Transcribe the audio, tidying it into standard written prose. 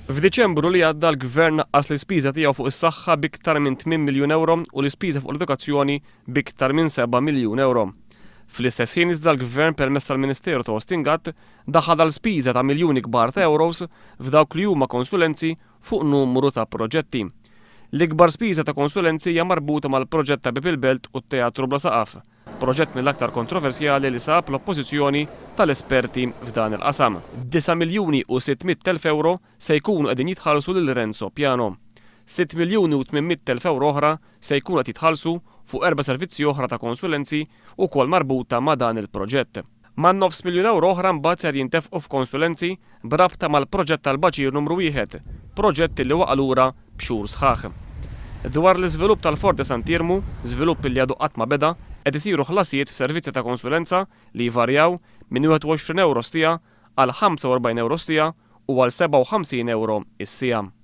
F'Diċembru li għadda l-Gvern naqqas l-ispiża tiegħu fuq is-saħħa b'iktar minn 8 miljun ewro u l-ispiża fuq l-edukazzjoni b'iktar minn 7 miljun ewro. Fl-istess ħin iżda l-Gvern permezz tal-Ministeru ta' Austin Gatt daħal għal spiża ta' miljuni kbar ta' euros f'dawk li huma konsulenzi fuq numru ta' proġetti. L-ikbar spiża ta' konsulenzi hija marbuta mal-proġett ta' Bieb il-Belt u t-Teatru Bla Saqaf, proġett mill-aktar kontroversjali li sab l-oppożizzjoni tal-esperti f'dan il-qasam. 9,600,000 ewro se jkunu qegħdin jitħallsu lil Renzo Piano. 6,800,000 ewro oħra se jkunu qed jitħallsu fuq erba' servizzi oħra ta' konsulenzi wkoll marbuta ma' dan il-proġett. Man-nofs miljun ewro oħra mbagħad ser jintefqu f'konsulenzi b'rabta mal-proġett tal-Baċir Numru Wieħed, proġett li waqa' lura b'xhur sħaħ. Dwar l-iżvilupp tal-Forte Sant'Iermu, żvilupp li għadu qatt ma beda, qed isiru ħlasijiet f'servizzi ta' konsulenza li jvarjaw minn 21 ewro s-siegħa għal 45 ewro s-siegħa u għal 57 ewro s-siegħa.